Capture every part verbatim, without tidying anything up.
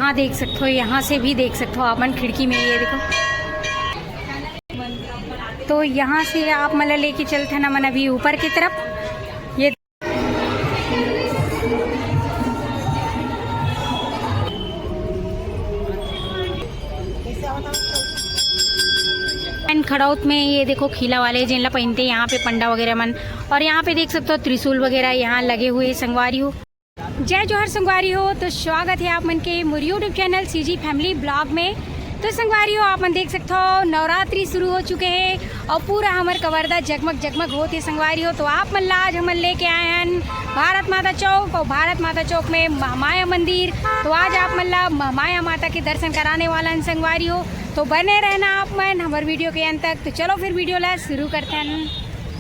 हाँ, देख सकते हो, यहाँ से भी देख सकते हो आप मन खिड़की में, ये देखो। तो यहाँ से आप मन ला लेके चलते हैं ना मन अभी ऊपर की तरफ। ये एंड खड़ौत में ये देखो खीला वाले जिनला पहनते हैं यहाँ पे पंडा वगैरह मन। और यहाँ पे देख सकते हो त्रिशूल वगैरह यहाँ लगे हुए हैं संगवारी हो। जय जोहार संगवारी हो, तो स्वागत है आप मन के मोर YouTube channel CG family blog में। तो संगवारी हो, आप मन देख सकते हो नवरात्रि शुरू हो चुके हैं और पूरा हमर कवर्धा जगमग जगमग होत हे संगवारी हो। तो आप मन ला आज हमन लेके आए हन भारत माता चौक और भारत माता चौक में महामाया मंदिर। तो आज आप मन ला महामाया माता के दर्शन कराने वाला हन संगवारी हो। तो बने रहना आप मन हमर वीडियो के अंत तक। तो चलो फिर वीडियो ला शुरू करते हैं।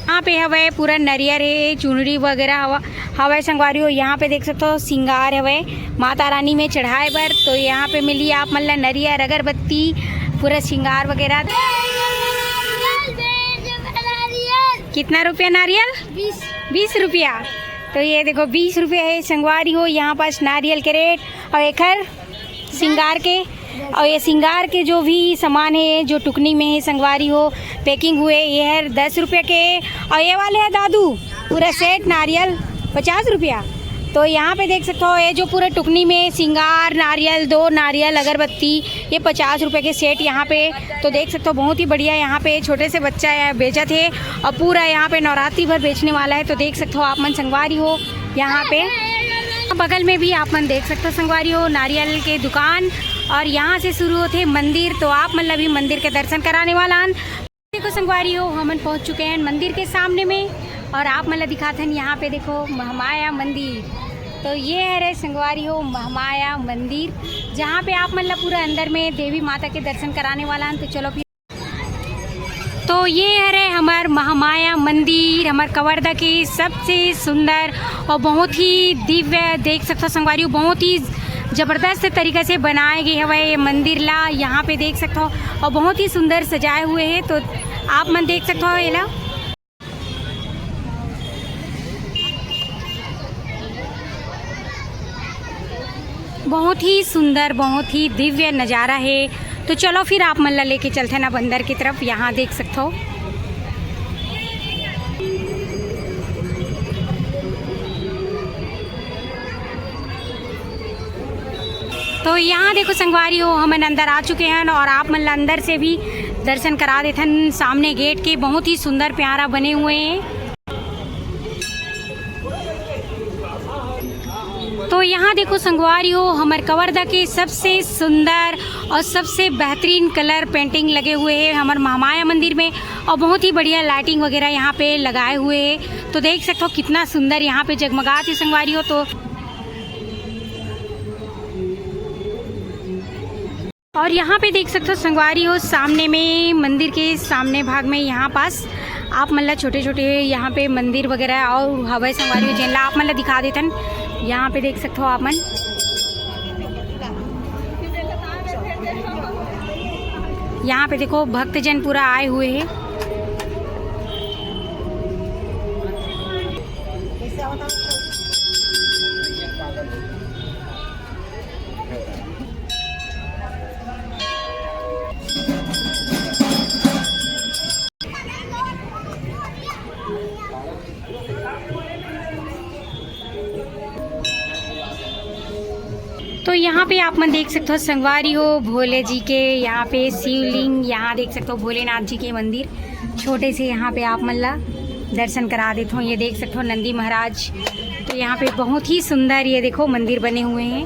यहाँ पे हवे पूरा नरियर हे, चुनरी वगैरह हवा हवय संगवारी हो। यहाँ पे देख सकते हो सिंगार हवय माता रानी में चढ़ाए बर। तो यहाँ पे मिली आप मन ला नरियर, अगरबत्ती, पूरा सिंगार वगैरह। कितना रुपया नारियल? बीस। बीस रुपया। तो ये देखो बीस रुपया है संगवारी हो यहाँ पास नारियल के रेट। और एखर सिंगार के, और ये सिंगार के जो भी सामान है जो टुकनी में है संगवारी हो पैकिंग हुए, ये है दस रुपये के। और ये वाले है दादू पूरा सेट नारियल पचास रुपया। तो यहाँ पे देख सकते हो ये जो पूरा टुकनी में सिंगार नारियल, दो नारियल अगरबत्ती, ये पचास रुपये के सेट यहाँ पे। तो देख सकते हो बहुत ही बढ़िया यहाँ पे छोटे से बच्चा है बेचत है और पूरा यहाँ पे नवरात्रि भर बेचने वाला है। तो देख सकते हो आप मन संगवारी हो यहाँ पे बगल में भी आप मन देख सकते हो संगवारी हो नारियल के दुकान। और यहाँ से शुरू होते मंदिर। तो आप मन ला भी मंदिर के दर्शन कराने वाला हन। देखो संगवारी हो हमन पहुँच चुके हैं मंदिर के सामने में और आप मन ला दिखाते हैं यहाँ पे देखो महामाया मंदिर। तो ये है रे संगवारी हो महामाया मंदिर जहाँ पे आप मन ला पूरा अंदर में देवी माता के दर्शन कराने वाला हन। तो चलो फिर तो ये हरे हमर महामाया मंदिर, हमर कवर्धा के सबसे सुंदर और बहुत ही दिव्य, देख सकते हो संगवारी हो, बहुत ही जबरदस्त तरीका से बनाए गए हवय ये मंदिर ला। यहाँ पे देख सकते हो और बहुत ही सुंदर सजाए हुए हैं। तो आप मन देख सकते हो ये ला बहुत ही सुंदर, बहुत ही दिव्य नज़ारा है। तो चलो फिर आप मन ला लेके चलते हैं ना बंदर की तरफ। यहाँ देख सकते हो तो यहाँ देखो संगवारी हो हमन अंदर आ चुके हैं और आप मन ला अंदर से भी दर्शन करा देथन। सामने गेट के बहुत ही सुंदर प्यारा बने हुए हैं। तो यहाँ देखो संगवारी हो हमर कवर्धा के सबसे सुंदर और सबसे बेहतरीन कलर पेंटिंग लगे हुए हैं हमर महामाया मंदिर में और बहुत ही बढ़िया लाइटिंग वगैरह यहाँ पे लगाए हुए हैं। तो देख सकते हो कितना सुंदर यहाँ पे जगमगात है संगवारी हो। तो और यहाँ पे देख सकते हो संगवारी हो सामने में मंदिर के सामने भाग में यहाँ पास आप मन ला छोटे छोटे यहाँ पे मंदिर वगैरह और हवय संगवारी हो जेन ला आप मन ला दिखा देथन। यहाँ पे देख सकते हो आप मन यहाँ पे देखो भक्तजन पूरा आए हुए हैं। तो यहाँ पे आप मन देख सकते हो संगवारी हो भोले जी के यहाँ पे शिवलिंग, यहाँ देख सकते हो भोलेनाथ जी के मंदिर छोटे से। यहाँ पे आप मन ला दर्शन करा देता हूँ। ये देख सकते हो नंदी महाराज, तो यहाँ पे बहुत ही सुंदर ये देखो मंदिर बने हुए हैं।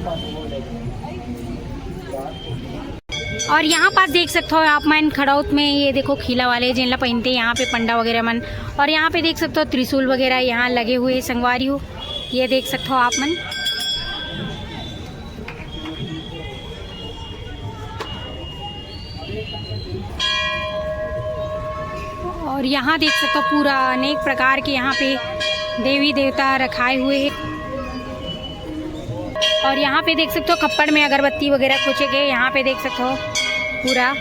और यहाँ पास देख सकते हो आप मन खड़ौत में ये देखो खीला वाले जेन ला पहनते हैं यहाँ पे पंडा वगैरह मन। और यहाँ पे देख सकते हो त्रिशूल वगैरह यहाँ लगे हुए संगवारी हो, ये देख सकते हो आप मन। और यहाँ देख सकते हो पूरा अनेक प्रकार के यहाँ पे देवी देवता रखाए हुए हैं। और यहाँ पे देख सकते हो खप्पड़ में अगरबत्ती वगैरह खोचे गए। यहाँ पे देख सकते हो पूरा,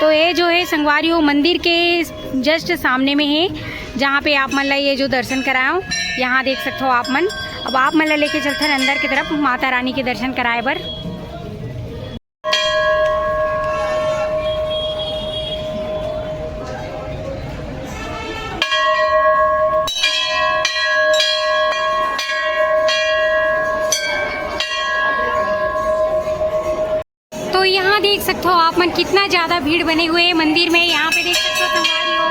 तो ये जो है संगवारी हो मंदिर के जस्ट सामने में है, जहाँ पे आप मन ला ये जो दर्शन कराओ, यहाँ देख सकते हो आप मन। अब आप मन ला लेके चलथन अंदर की तरफ माता रानी के दर्शन कराए बर। तो यहाँ देख सकते हो आप मन कितना ज्यादा भीड़ बने हुए है मंदिर में। यहाँ पे देख सकते हो संगवारी हो।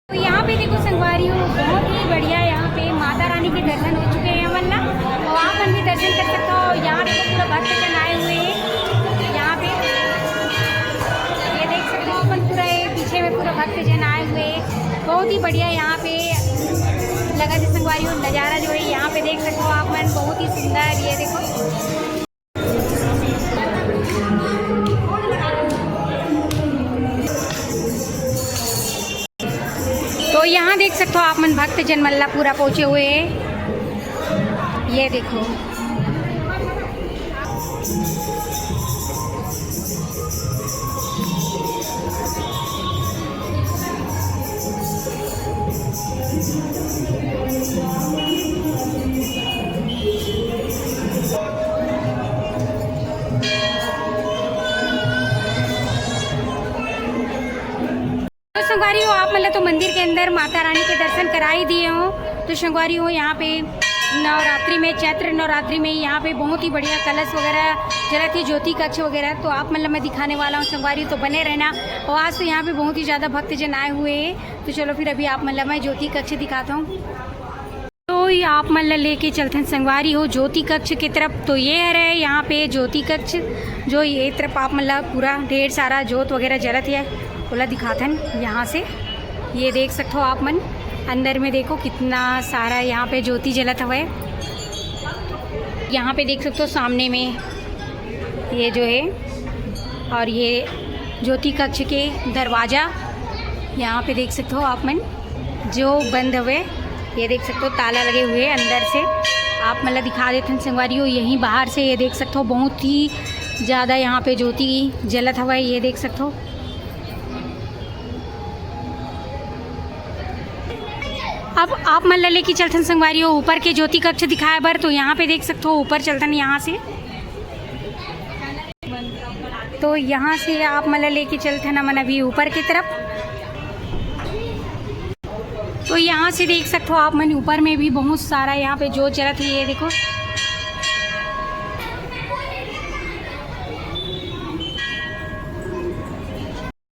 तो यहाँ पे देखो संगवारी हो, बहुत ही बढ़िया यहाँ पे माता रानी के दर्शन हो चुके हैं हमन ला। तो आप मन भी दर्शन कर सकते हो। यहाँ पे पूरा भक्तजन आए हुए हैं। यहाँ पे ये देख सकते हो अपन पूरा, ये पीछे में पूरा भक्तजन आए हुए हैं। बहुत ही बढ़िया यहाँ पे लगा थे संगवारी हो नज़ारा जो है यहाँ पे देख सकते हो आप मन, बहुत ही सुंदर। ये देखो तो यहाँ देख सकते हो आप मन भक्तजन मन ला पूरा पहुँचे हुए है। ये देखो तो संगवारी हो, आप मन ला तो मंदिर के अंदर माता रानी के दर्शन करा ही दिए हो। तो संगवारी हो, यहाँ पे नवरात्रि में, चैत्र नवरात्रि में यहाँ पे बहुत ही बढ़िया कलश वगैरह जलत है, ज्योति कक्ष वगैरह, तो आप मन ला मैं दिखाने वाला हूँ संगवारी, तो बने रहना। और आज तो यहाँ पे बहुत ही ज़्यादा भक्तजन आए हुए हैं। तो चलो फिर अभी आप मन ला मैं ज्योति कक्ष दिखाता हूँ। तो ये आप मन ला लेके चलथन संगवारी हो ज्योति कक्ष की तरफ। तो ये हरे यहाँ पे ज्योति कक्ष, जो ये तरफ आप मन ला पूरा ढेर सारा जोत वगैरह जलत है, ओला दिखाथन यहाँ से। ये देख सकते हो आप मन, अंदर में देखो कितना सारा यहाँ पे ज्योति जलत हवय। यहाँ पे देख सकते हो सामने में ये जो है, और ये ज्योति कक्ष के दरवाज़ा यहाँ पे देख सकते हो आप मन, जो बंद हवे। ये देख सकते हो ताला लगे हुए हैं अंदर से। आप मन ला दिखा देथन संगवारी हो, यहीं बाहर से ये देख सकते हो बहुत ही ज़्यादा यहाँ पे ज्योति जलत हवय। ये देख सकते हो। अब आप मन ला लेके चलथन संगवारी हो ऊपर के ज्योति कक्ष दिखाए बर। तो यहाँ पे देख सकते हो ऊपर चलथन यहाँ से। तो यहाँ से आप मन ला लेके चलथन हमन अभी ऊपर की तरफ। तो यहाँ से देख सकते हो आप मन ऊपर में भी बहुत सारा यहाँ पे जोत जलत है। ये देखो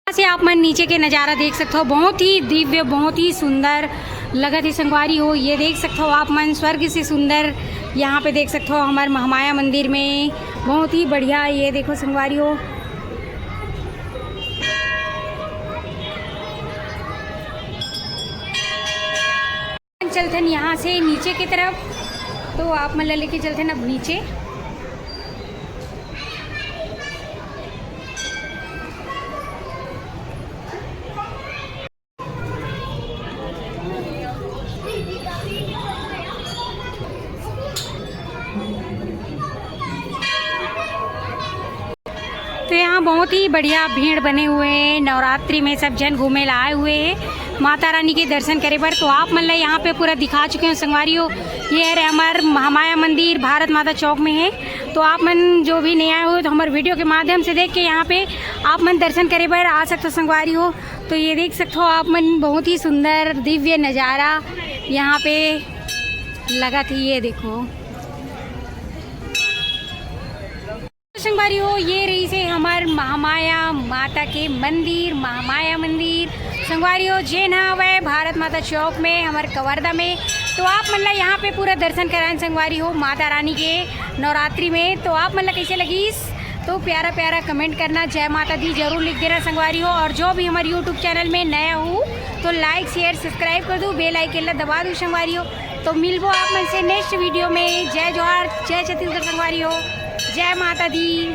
से आप मन नीचे के नज़ारा देख सकते हो, बहुत ही दिव्य, बहुत ही सुंदर लगत है संगवारी हो। ये देख सकते हो आप मन स्वर्ग से सुंदर यहाँ पे देख सकते हो हमारे महामाया मंदिर में, बहुत ही बढ़िया। ये देखो संगवारी हो, चलथन यहाँ से नीचे की तरफ, तो आप मन ला लेके चलथन अब नीचे। तो यहाँ बहुत ही बढ़िया भीड़ बने हुए हैं, नवरात्रि में सब जन घूमे ला आए हुए हैं माता रानी के दर्शन करे बर। तो आप मन ला यहाँ पे पूरा दिखा चुके हो संगवारी हो। ये है हमार महामाया मंदिर, भारत माता चौक में है। तो आप मन जो भी नया हो तो हमारे वीडियो के माध्यम से देख के यहाँ पे आप मन दर्शन करे बर आ सकते हो संगवारी हो। तो ये देख सकते हो आप मन बहुत ही सुंदर दिव्य नज़ारा यहाँ पे लगा थी। ये देखो संगवारी हो, ये रहिसे हमर महामाया माता के मंदिर, महामाया मंदिर। संगवारी हो, जेन ह हवय भारत माता चौक में, हमर कवर्धा में। तो आप मन ला यहाँ पे पूरा दर्शन कराएन संगवारी हो, माता रानी के नवरात्रि में। तो आप मन ला कैसे लगिस? तो प्यारा प्यारा कमेंट करना, जय माता दी जरूर लिख देना संगवारी हो। और जो भी हमर YouTube चैनल में नया हो तो लाइक, शेयर, सब्सक्राइब कर दू, बेल आइकन ला दबा दू संगवारी हो। तो मिलबो आप मन से नेक्स्ट वीडियो में। जय जोहार, जय छत्तीसगढ़ संगवारी हो, जय माता दी।